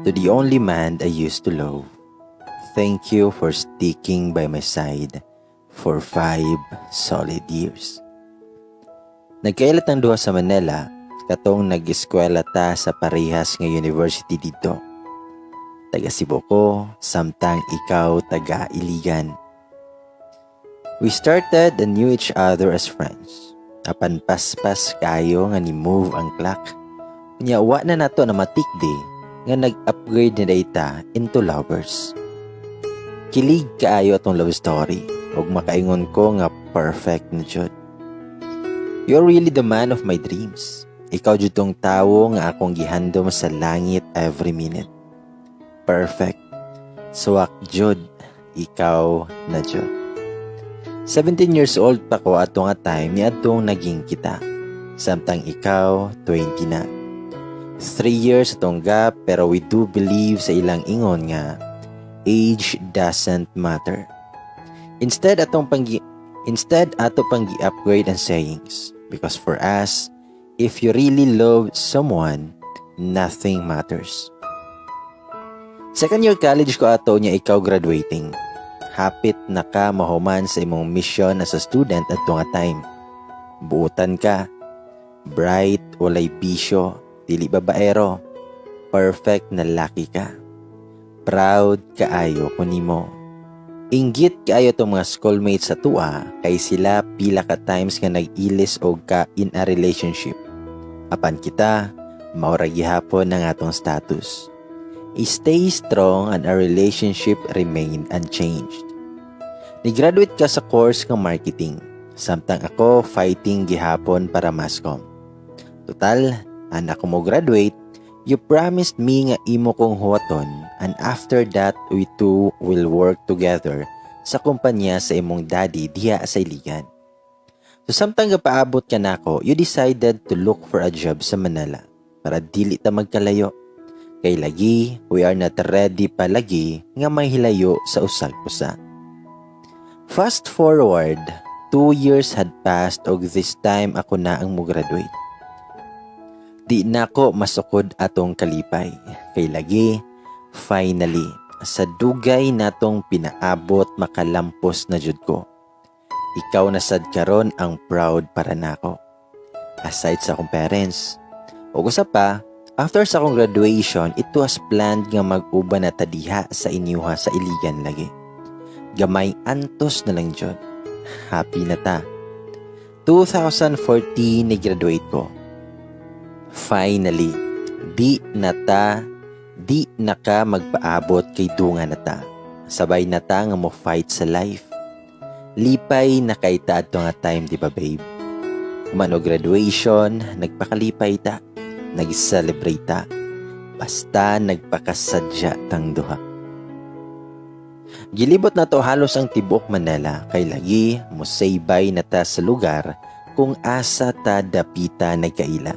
To the only man I used to love, thank you for sticking by my side for 5 solid years. Nagkaila tang duha sa Manila, katong nag-eskwela ta sa parehas nga university dito. Taga Cebu ko, samtang ikaw taga Iligan. We started and knew each other as friends. Apan paspas kayo nga ni move ang clock. Unya wa na nato na matikdi nga nag-upgrade na ta into lovers. Kilig kaayo atong love story ug makaingon ko nga perfect na jud. You're really the man of my dreams. Ikaw jud tong tawo nga akong gihandom sa langit every minute. Perfect. Swak jud. Ikaw na jud. 17 years old pa ko ato nga time ni adtong naging kita. Samtang ikaw 20 na. 3 years atong gap, pero we do believe sa ilang ingon nga age doesn't matter. Instead ato pang gi-upgrade ang sayings because for us, if you really love someone, nothing matters. Second year college ko ato niya ikaw graduating. Hapit na ka mahuman sa imong mission as a student adto nga time. Buutan ka. Bright, walay bisyo, dili babaero. Perfect na laki ka. Proud kaayo ko nimo. Inggit kaayo tong mga schoolmates sa tua kay sila pila ka times nga nag-ilis og ka in a relationship. Apan kita, mao ra gihapon ang atong status. Stay strong and our relationship remained unchanged. Ni-graduate ka sa course ng marketing, samtang ako fighting gihapon para masscom. Total, an ako mo graduate, you promised me nga imo kong huwaton and after that we two will work together sa kumpanya sa imong daddy diha sa Iligan. So samtang gapaabot ka nako, you decided to look for a job sa Manila para dili ta magkalayo. Kay lagi, we are not ready palagi nga mahilayo sa usag usa. Fast forward, 2 years had passed og this time ako na ang mo-graduate. Di na ko masukod atong kalipay. Kay lagi, finally, sa dugay natong pinaabot, makalampos na jud ko. Ikaw na sad karon ang proud para nako. Aside sa akong parents. Ug usa pa, after sa akong graduation, it was planned nga mag-uban na ta diha sa inyuha sa Iligan lagi. Gamay antos na lang jud. Happy na ta. 2014 ni graduate ko. Finally, di na ka magpaabot kay dunga na ta. Sabay na ta nga mo fight sa life. Lipay na kay ta adto nga time, di ba, babe? Human og graduation, nagpakalipay ta, nag-celebrate ta. Basta nagpakasadya tang duha. Gilibot na to halos ang tibuok Manila kay lagi mo say bye na ta sa lugar kung asa ta dapita nagkaila.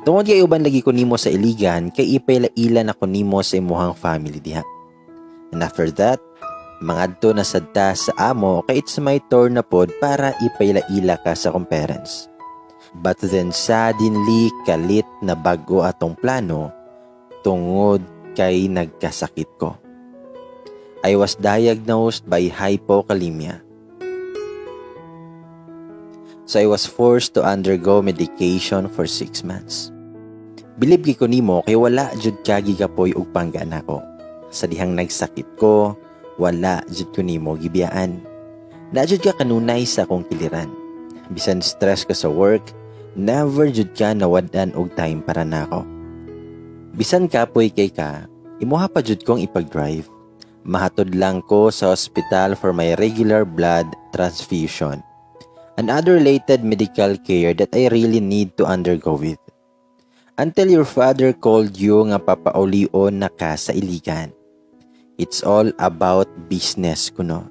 Tungod kay uban lagi ko nimo sa Iligan kay ipaila-ila na ko nimo sa imuhang family diha. And after that, mangadto na sad ta sa amo kay it's my turn na pod para ipaila-ila ka sa akong parents. But then suddenly kalit na bago atong plano tungod kay nagkasakit ko. I was diagnosed by hypokalemia. So I was forced to undergo medication for 6 months. Bilib gyud ko nimo kay wala jud ka gigapoy og pangga nako. Sa dihang nagsakit ko, wala jud ko nimo gibiyaan. Na jud ka kanunay sa akong kiliran. Bisan stress ka sa work, never jud ka nawad-an og time para nako. Bisan kapoy kay ka, imuha pa jud kong ipag-drive. Mahatod lang ko sa hospital for my regular blood transfusion and other related medical care that I really need to undergo with. Until your father called you nga papaulion na ka sa Iligan. It's all about business kuno.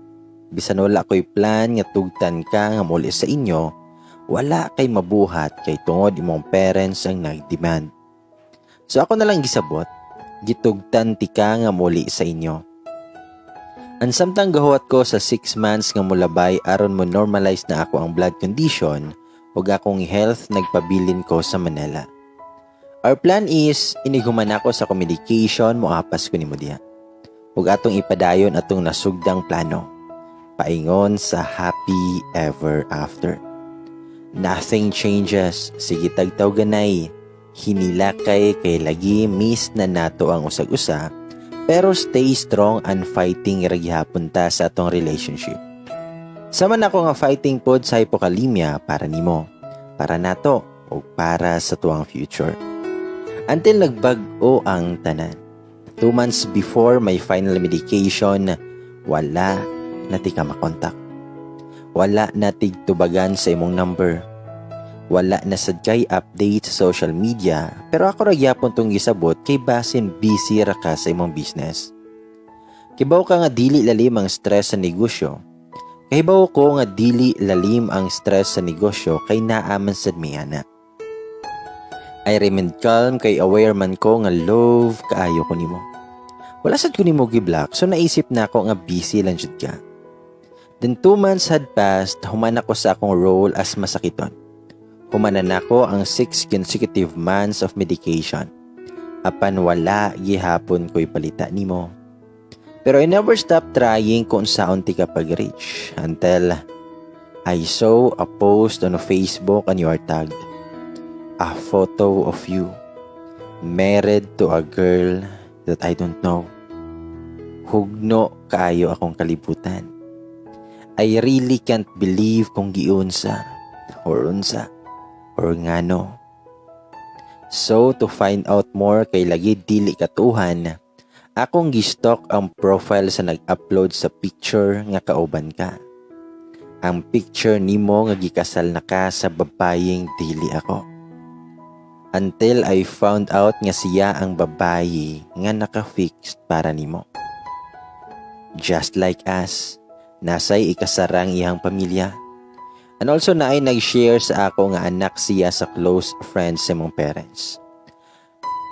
Bisan wala ko'y plan nga tugtan ka nga muli sa inyo, wala kay mabuhat kay tungod imong parents ang nagdemand. So ako na lang gisabot, gitugtan ti ka nga muli sa inyo. Ang samtang gahuwat ko sa 6 months nga mulabay aron mo normalize na ako ang blood condition ug akong health, nagpabilin ko sa Manila. Our plan is, inig human ako sa communication, moapas ko nimo diha. Ug atong ipadayon atong nasugdang plano. Paingon sa happy ever after. Nothing changes, sige tagtaw ganay. Hinilakay kay lagi miss na nato ang usag-usa, pero stay strong and fighting ra gihapon ta sa atong relationship. Sama nako nga fighting pod sa hypokalemia para nimo, para nato, o para sa tuang future. Until nagbag-o ang tanan. 2 months before my final medication, wala na ti ka makontak. Wala na tig tubagan sa imong number. Wala na sad kay update sa social media, pero ako ra gyapon tong gisabot kay basin busy ra ka sa imong business. Kibaw ka nga dili lalim ang stress sa negosyo. Kahibaw ko nga dili lalim ang stress sa negosyo kay naa man sad mi ana. I remained calm kay aware man ko nga love kaayo ko nimo. Wala sad ko nimo gi-block, so naisip na ako nga busy lang jud ka. Then 2 months had passed, human ako sa akong role as masakiton. Humanan nako ang 6 consecutive months of medication. Apan wala gihapon ko'y balita nimo. Pero I never stopped trying kung saon ti ka pag-reach until I saw a post on Facebook and you are tagged. A photo of you married to a girl that I don't know. Hugno kaayo akong kalibutan. I really can't believe kung giunsa or unsa or ngano. So to find out more kay lagi dili katuhan, akong gi-stalk ang profile sa nag-upload sa picture nga kauban ka. Ang picture nimo nga gikasal na ka sa babayeng dili ako. Until I found out nga siya ang babayi nga naka-fixed para nimo. Just like us, nasay ikasarang iyang pamilya. And also naay nag-share sa ako nga anak siya sa close friends sa imong parents.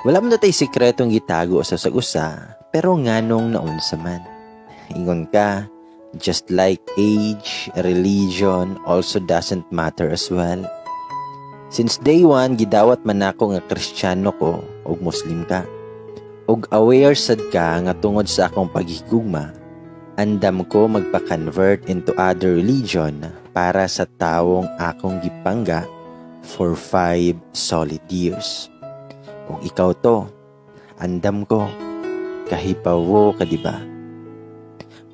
Wala man tay sikretong gitago sa usag-usa, pero nganong naunsa man. Ingon ka, just like age, religion also doesn't matter as well. Since day one, gidawat man ako nga Kristiyano ko ug Muslim ka. Ug aware sad ka nga tungod sa akong paghigugma, andam ko magpa-convert into other religion para sa tawong akong gipangga for 5 solid years. Ug ikaw to, andam ko, kahibawo ka, di ba?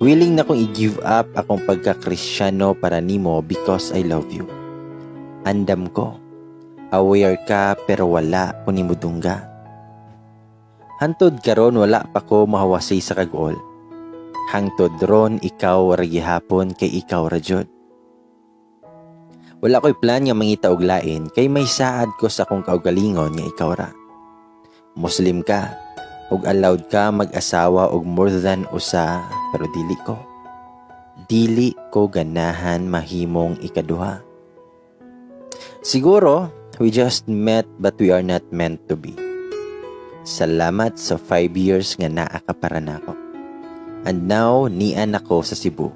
Willing na kong i-give up akong pagka-Kristiyano para nimo because I love you. Andam ko, aware ka pero wala ko nimo dungga. Hantod karon wala pa ko mahawasi sa kaguol. Hangtod ron ikaw ra gihapon kay ikaw ra jud. Wala ko'y plan nga mangita og lain kay may saad ko sa akong kaugalingon nga ikaw ra. Muslim ka ug allowed ka mag-asawa og more than usa, pero dili ko. Dili ko ganahan mahimong ikaduha. Siguro, we just met but we are not meant to be. Salamat sa 5 years nga naa ka para nako. And now, nian ako sa Cebu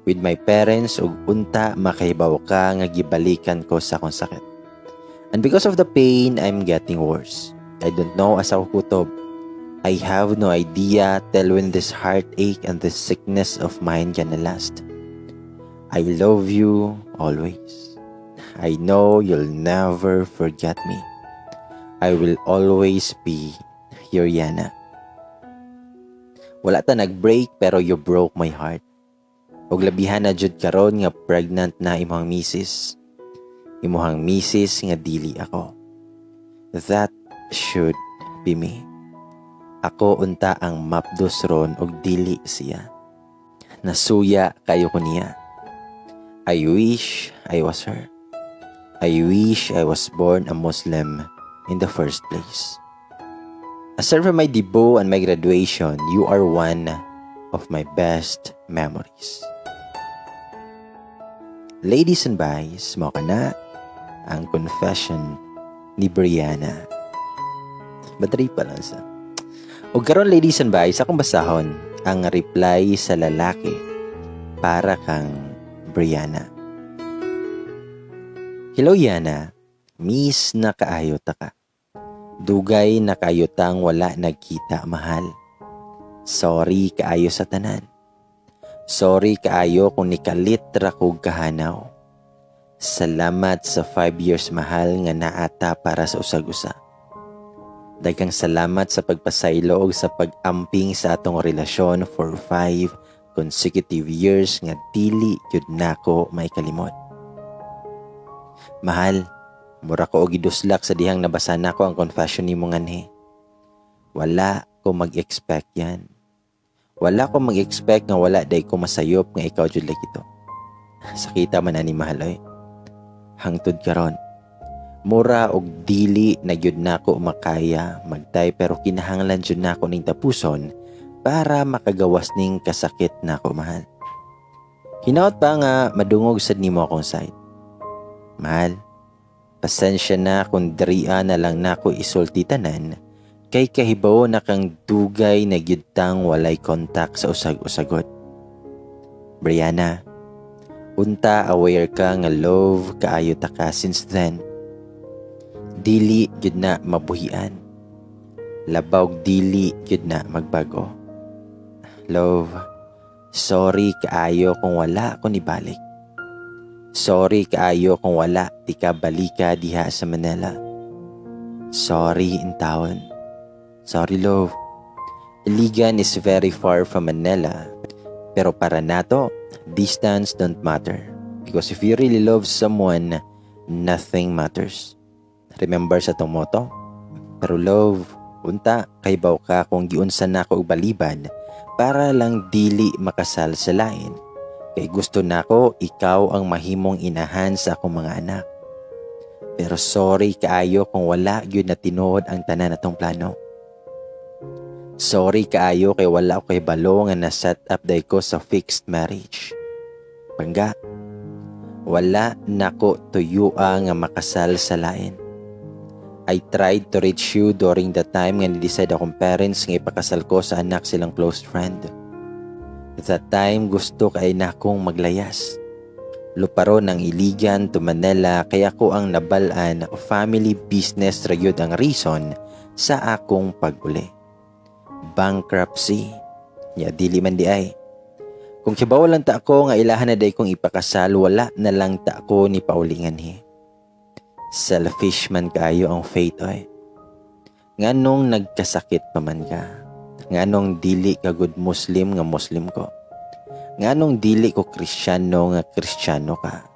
with my parents ug unta makahibaw ka nga gibalikan ko sa akong sakit. And because of the pain, I'm getting worse. I don't know asa ko kutob. I have no idea till when this heartache and this sickness of mine gonna last. I love you always. I know you'll never forget me. I will always be your Yana. Wala ta nag-break pero you broke my heart. Ug labihan na jud karon nga pregnant na imong misis. Imuhang misis nga dili ako. That should be me. Ako unta ang mapdos ron og dili siya. Nasuya kayo ko niya. I wish I was her. I wish I was born a Muslim in the first place. Aside from my debut and my graduation, you are one of my best memories. Ladies and guys, mao kana ang confession ni Brianna. Battery pa lang sa. O karon, ladies and guys, akong basahon ang reply sa lalaki para kang Brianna. Hello, Yana, miss na kaayo ta ka. Dugay na kaayo tang wala nagkita, mahal. Sorry kaayo sa tanan. Sorry kaayo kung nikalit ra kog kahanaw. Salamat sa 5 years, mahal, nga naata para sa usag-usa. Daghang salamat sa pagpasaylo ug sa pag-amping sa atong relasyon for 5 consecutive years nga dili gyud nako maikalimot. Mahal, mura ko og giduslak sa dihang nabasa nako ang confession nimo nganhi. Wala ko mag-expect yan. Wala ko mag-expect nga wala day ko masayop nga ikaw jud lagi to. Sakita man ani, mahal, oy. Hangtod karon, mura og dili na gyud nako makaya magtay, pero kinahanglan jud nako ning tapuson para makagawas ning kasakit nako, mahal. Hinaot pa nga madungog sad nimo akong side. Mahal, pasensya na kung diri'a na lang nako isulti tanan kay kahibaw na kang dugay na gyud tang walay kontak sa usag-usagod. Brianna, unta aware ka nga love kaayo ta ka since then. Dili gyud na mabuhian. Labaw dili gyud na magbago. Love, sorry kaayo kung wala ko nibalik. Sorry kaayo kung wala ti ka balika diha sa Manila. Sorry intawon. Sorry, love. Iligan is very far from Manila. Pero para nato, distance don't matter. Because if you really love someone, nothing matters. Remember sa atong motto? Pero love, unta, kahibaw ka kung giunsa nako og balibad para lang dili makasal sa lain. Kay gusto nako ikaw ang mahimong inahan sa akong mga anak. Pero sorry kaayo kung wala gyud na tinuod ang tanan natong plano. Sorry kaayo kay wala ko kahibalo nga na set up day ko sa fixed marriage. Pangga, wala nako tuyua nga makasal sa lain. I tried to reach you during the time nga ni-decide akong parents nga ipakasal ko sa anak silang close friend. That time gusto kay nakong maglayas. Luparon ang Iligan to Manila kaya ko ang nabalaan family business ra gyud ang reason sa akong pag-uli. Bankruptcy. Ya dili man di ay. Kung kibaw lang ta ako nga ilahan na day kong ipakasal, wala na lang ta ako ni paulingan hi. Selfish man kaayo ang fate, oy. Nganong nagkasakit pa man ka? Nganong dili ka good Muslim nga Muslim ko? Nganong dili ko Kristiyano nga Kristiyano ka?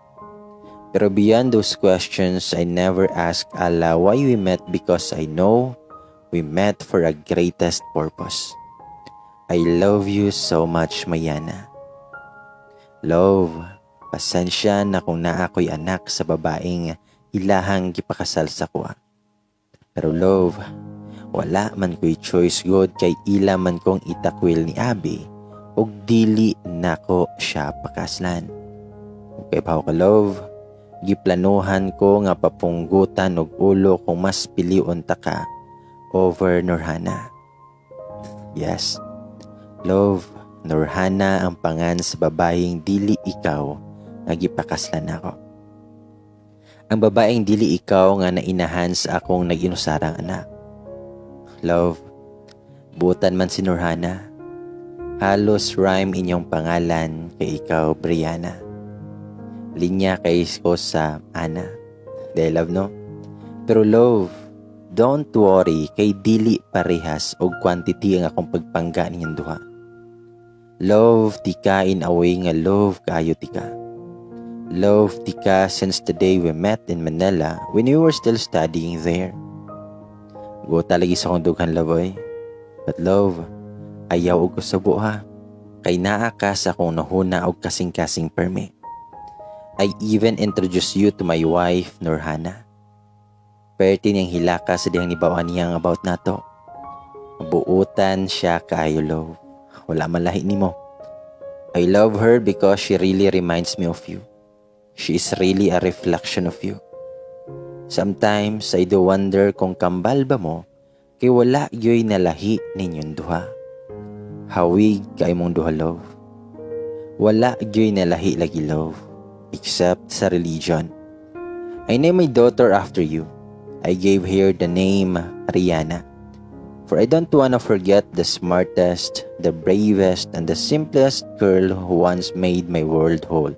Pero beyond those questions, I never ask Allah why we met because I know we met for a greatest purpose. I love you so much, Mayana. Love, pasensya na kung naa ko'y anak sa babaeng ilahang gipakasal sa kuha. Pero love, wala man ko'y choice god kay ila man kong itakwil ni Abi ug dili nako siya pakaslan. Okay pa ka, love, giplanuhan ko nga papunggutan og ulo kung mas pilion ta ka over Nurhana. Yes, love, Nurhana ang pangan sa babaeng dili ikaw nga gipakaslan nako. Ang babaeng dili ikaw nga nainahan sa akong nag-inusarang anak. Love, butan man si Nurhana. Halos rhyme inyong pangalan kay ikaw, Brianna. Linya kay ko sa Ana. Dahil love, no? Pero love, don't worry kay dili parehas og quantity ang akong pagpangga ninyong duha. Love tika in a way nga love kaayo tika. Love tika since the day we met in Manila when we were still studying there. Gota lagi sa akong dughan, love, oy. But love, ayaw og usubo ha. Kay naa ka sa akong nahuna og kasing-kasing permi. I even introduced you to my wife, Nurhana. Perti niyang hilaka sa dihang nibawan niyang about nato. Buutan siya kaayo, love. Wala malahi nimo. I love her because she really reminds me of you. She is really a reflection of you. Sometimes I do wonder kung kambal ba mo kay wala gyoy nalahi ninyong duha. Hawig kay mong duha, love. Wala gyoy nalahi lagi, love, except sa religion. I name my daughter after you. I gave her the name Rihanna. For I don't wanna forget the smartest, the bravest, and the simplest girl who once made my world whole.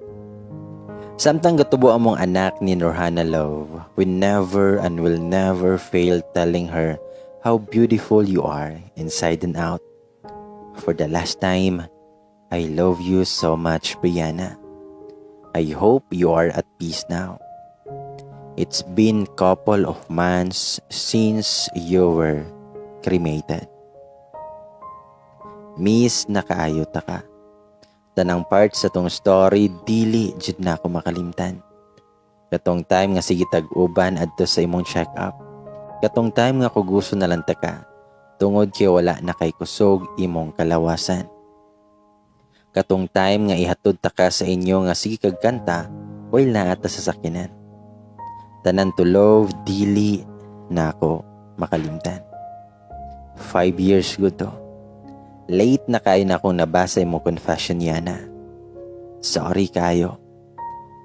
Samtang gatubo among anak ni Norhana, love, we never and will never fail telling her how beautiful you are inside and out. For the last time, I love you so much, Brianna. I hope you are at peace now. It's been couple of months since you were cremated. Miss na kaayo ta ka. Tanang part sa tong story, dili jud na ako makalimtan. Katong time nga sige tag-uban adto sa imong check-up. Katong time nga kuguso na lang ta ka tungod kay wala na kay kusog imong kalawasan. Katong time nga ihatod ta ka sa inyo nga sige kag kanta while naa ta sa sakyanan. Tanan to, love, dili na ako makalimtan. 5 years gud to. Late na kayo na akong nabasa imong confession, Yana. Sorry kayo.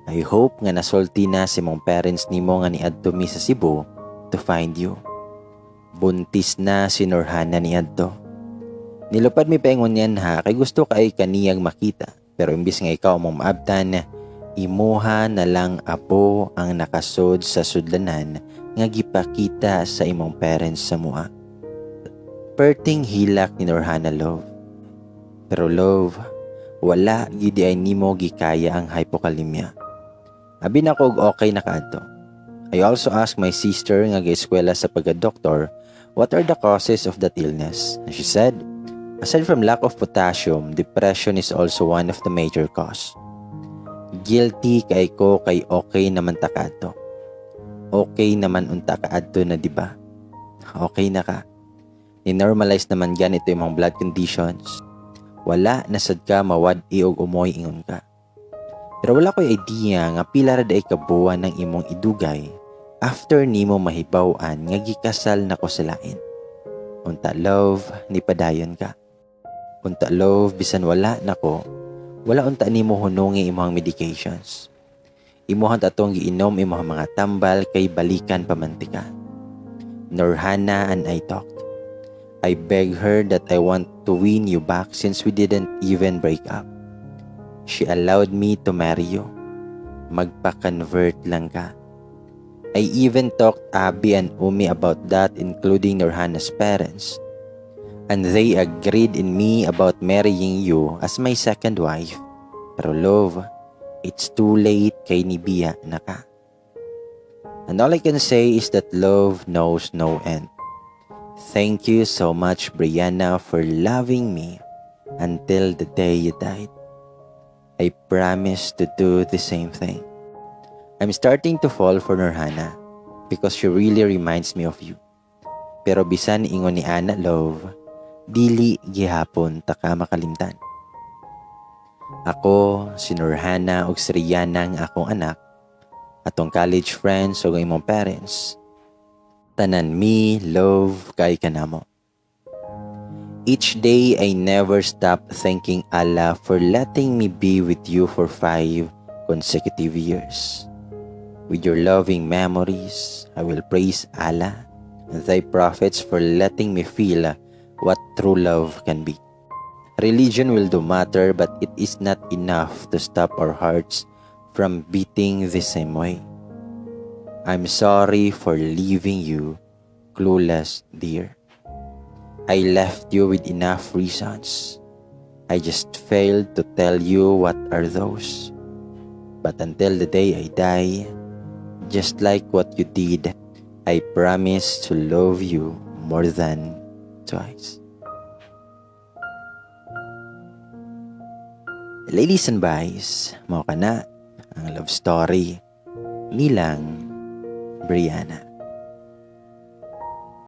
I hope nga nasulti na si mong parents nimo nga niadto mi sa Cebu to find you. Buntis na si Norhana niadto. Nilupad mi paingon yan ha kay gusto kay kaniyang makita, pero imbis nga ikaw mong maabtan, imuha na lang abo ang nakasod sa sudlanan nga gipakita sa imong parents sa mua. Perting hilak ni Norhana, love. Pero love, wala gyud ay nimo gikaya ang hypokalemia. Abi nako og okay na kaadto. I also asked my sister nga ga-eskwela sa pagka-doktor what are the causes of that illness. And she said, aside from lack of potassium, depression is also one of the major cause. Guilty kay ko kay okay naman ta kaadto. Okay naman unta kaadto na, di ba? Okay na ka. Ni-normalize naman ganito imong blood conditions. Wala na sad ka mawad-i og umoy, ingon ka. Pero wala ko'y idea nga pila ra diay ka buwan ng imong idugay after nimo mahibaw-an nga gikasal na ko sa lain. Unta love, ni padayon ka. Unta love, bisan wala nako, wala unta nimo hunungi imong medications. Imuhang atong giinom imong mga tambal kay balikan pa man tika. Norhana and I talked. I beg her that I want to win you back since we didn't even break up. She allowed me to marry you. Magpa-convert lang ka. I even talked Abby and Umi about that, including Norhana's parents. And they agreed in me about marrying you as my second wife. Pero love, it's too late kay nibiya na ka. And all I can say is that love knows no end. Thank you so much, Brianna, for loving me until the day you died. I promise to do the same thing. I'm starting to fall for Norhana because she really reminds me of you. Pero bisan ingon ni Ana, love, dili gihapon ta ka makalimtan. Ako, si Norhana ug si Rihanna ang akong anak, atong college friends ug ang imong parents. Tanan mi, love kay kanamo. Each day I never stop thanking Allah for letting me be with you for 5 consecutive years. With your loving memories, I will praise Allah and thy prophets for letting me feel what true love can be. Religion will do matter, but it is not enough to stop our hearts from beating the same way. I'm sorry for leaving you clueless, dear. I left you with enough reasons. I just failed to tell you what are those. But until the day I die, just like what you did, I promise to love you more than twice. Ladies and boys, mao kana ang love story nilang Brianna.